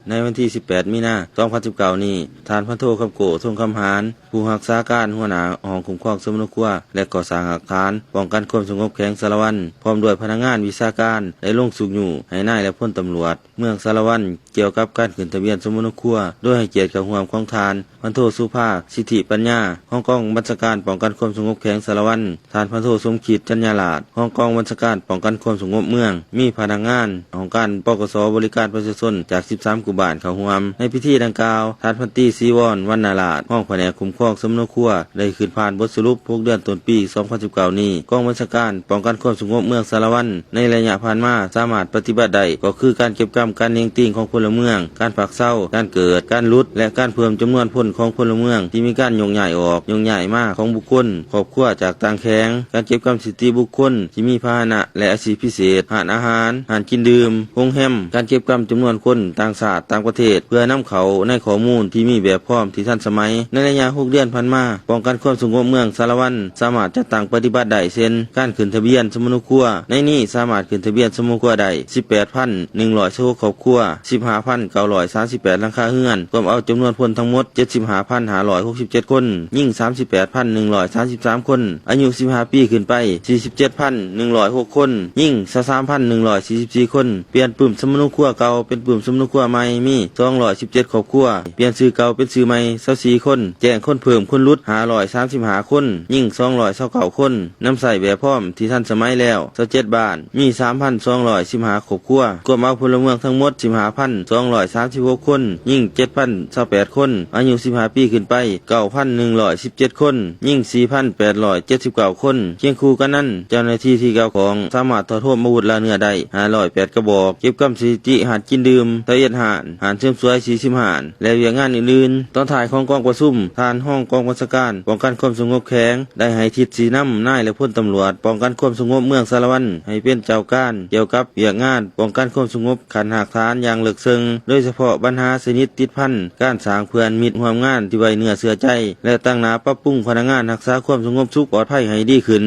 ໃນວັນທີສິບແປດ ມີນາ ສອງພັນສິບເກົ້ານີ້, ທ່ານພັນໂທ ຄຳໂກ້ ທົງຄຳຫານ ຜູ້ຮັກສາການຫົວໜ້າຫ້ອງຄຸ້ມຄອງສຳມະໂນຄົວ ແລະ ກໍ່ສ້າງຮາກຖານປ້ອງກັນຄວາມສະຫງົບແຂວງສາລະວັນ ພ້ອມດ້ວຍພະນັກງານວິຊາການ ໄດ້ລົງຊຸກຍູ້ໃຫ້ນາຍ ແລະ ພົນຕຳຫຼວດເມືອງສາລະວັນ ກ່ຽວກັບການຂຶ້ນທະບຽນສຳມະໂນຄົວ, ໂດຍໃຫ້ກຽດເຂົ້າຮ່ວມຂອງທ່ານ ພັນໂທ ສຸພາ ສິດທິປັນຍາ ຮອງກອງບັນຊາການປ້ອງກັນຄວາມສະຫງົບແຂວງສາລະວັນ, ທ່ານ ພັນໂທ ສົມຄິດ ຈັນຍາລາດ ຮອງກອງບັນຊາການປ້ອງກັນຄວາມສະຫງົບເມືອງ, ມີພະນັກງານຫ້ອງການ ປກສ ບໍລິການປະຊາຊົນຈາກສິບສາມ ກຸ່ມບ້ານເຂົ້າຮ່ວມ. ໃນພິທີດັ່ງກ່າວ, ທ່ານ ພັນຕີ ສີວອນ ວັນນາລາດ ຮອງພະແນກຄຸ້ມຄອງສຳມະໂນຄົວ ໄດ້ຂຶ້ນຜ່ານບົດສະຫຼຸບ ຫົກເດືອນຕົ້ນປີ ສອງພັນສິບເກົ້ານີ້. ກອງບັນຊາການປ້ອງກັນຄວາມສະຫງົບເມືອງສາລະວັນ ໃນໄລຍະຜ່ານມາສາມາດປະຕິບັດໄດ້ ກໍຄືການເກັບກຳການເໜັງຕີງຂອງພົນລະເມືອງ, ການພັກເຊົາ, ການເກີດ, ການຫຼຸດ ແລະ ການເພີ່ມຈຳນວນຄົນຂອງພົນລະເມືອງທີ່ມີການໂຍກຍ້າຍອອກ, ໂຍກຍ້າຍມາຂອງບຸກຄົນ, ຄອບຄົວຈາກຕ່າງແຂວງ, ການເກັບກຳສະຖິຕິບຸກຄົນທີ່ມີພາຫະນະ ແລະ ອາຊີບພິເສດ, ຮ້ານອາຫານ, ຮ້ານກິນດື່ມ, ໂຮງແຮມ, ການເກັບກຳຈຳນວນຄົນຕ່າງຊາດ, ຕ່າງປະເທດ ເພື່ອນຳເຂົ້າໃນຂໍ້ມູນທີ່ມີແບບພ້ອມທີ່ທັນສະໄໝ. ໃນໄລຍະຫົກເດືອນຜ່ານມາ, ປ້ອງກັນຄວາມສະຫງົບເມືອງສາລະວັນ ສາມາດຈັດຕັ້ງປະຕິບັດໄດ້ ເຊັ່ນ ການຂຶ້ນທະບຽນສຳມະໂນຄົວ. ໃນນີ້ສາມາດຂຶ້ນທະບຽນສຳມະໂນຄົວໄດ້ ສິບແປດພັນໜຶ່ງຮ້ອຍຊາວຫົກຄອບຄົວ, ສິບຫ້າພັນເກົ້າຮ້ອຍສາມສິບແປດຫຼັງຄາເຮືອນ, ກວມເອົາຈຳນວນຄົນທັງໝົດ ເຈັດສິບຫ້າພັນຫ້າຮ້ອຍຫົກສິບເຈັດຄົນ, ຍິງສາມສິບແປດພັນໜຶ່ງຮ້ອຍສາມສິບສາມຄົນ, ອາຍຸສິບຫ້າປີຂຶ້ນໄປ ສີ່ສິບເຈັດພັນໜຶ່ງຮ້ອຍຫົກຄົນ, ຍິງຊາວສາມພັນໜຶ່ງຮ້ອຍສີ່ສິບສີ່ຄົນ. ປ່ຽນປຶ້ມສຳມະໂນຄົວເກົ່າເປັນປຶ້ມສຳມະໂນຄົວໃໝ່ ມີສອງຮ້ອຍສິບເຈັດຄອບຄົວ, ປ່ຽນຊື່ເກົ່າເປັນຊື່ໃໝ່ ຊາວສີ່ຄົນ, ແຈ້ງຄົນເພີ່ມຄົນຫຼຸດ ຫ້າຮ້ອຍສາມສິບຫ້າຄົນ, ຍິງສອງຮ້ອຍຊາວເກົ້າຄົນ, ນຳໃຊ້ແບບພ້ອມທີ່ທັນສະໄໝແລ້ວ ຊາວເຈັດບ້ານ, ມີສາມພັນສອງຮ້ອຍສິບຫ້າຄອບຄົວ, ກວມເອົາພົນລະເມືອງທັງໝົດ ສິບຫ້າພັນສອງຮ້ອຍສາມສິບຫົກຄົນ, ຍິງເຈັດພັນຊາວແປດຄົນ, ອາຍຸສິບຫ້າປີຂຶ້ນໄປ ເກົ້າພັນໜຶ່ງຮ້ອຍສິບເຈັດຄົນ, ຍິງສີ່ພັນແປດຮ້ອຍເຈັດສິບເກົ້າຄົນ. ຄຽງຄູ່ກັນນັ້ນ, ເຈົ້າໜ້າທີ່ທີ່ກ່ຽວຂ້ອງສາມາດຖອດໂຮມອາວຸດລ່າເນື້ອໄດ້ ຫ້າຮ້ອຍແປດກະບອກ, ເກັບກຳສະຖິຕິຮ້ານກິນດື່ມ ຊາວເອັດຮ້ານ, ຮ້ານເສີມສວຍ ສີ່ສິບຮ້ານ ແລະ ວຽກງານອື່ນໆ. ຕອນທ້າຍຂອງກອງປະຊຸມ, ທ່ານຮອງກອງບັນຊາການປ້ອງກັນຄວາມສະຫງົບແຂວງ ໄດ້ໃຫ້ທິດຊີ້ນຳນາຍ ແລະ ພົນຕຳຫຼວດປ້ອງກັນຄວາມສະຫງົບເມືອງສາລະວັນ ໃຫ້ເປັນເຈົ້າການກ່ຽວກັບວຽກງານປ້ອງກັນຄວາມສະຫງົບຂັ້ນຮາກຖານຢ່າງເລິກເຊິ່ງ, ໂດຍສະເພາະບັນຫາຊະນິດຕິດພັນ, ການສ້າງເພື່ອນມິດຮ່ວມງານທີ່ໄວ້ເນື້ອເຊື່ອໃຈ ແລະ ຕັ້ງໜ້າປັບປຸງພະນັກງານຮັກສາຄວາມສະຫງົບສຸກປອດໄພໃຫ້ດີຂຶ້ນ.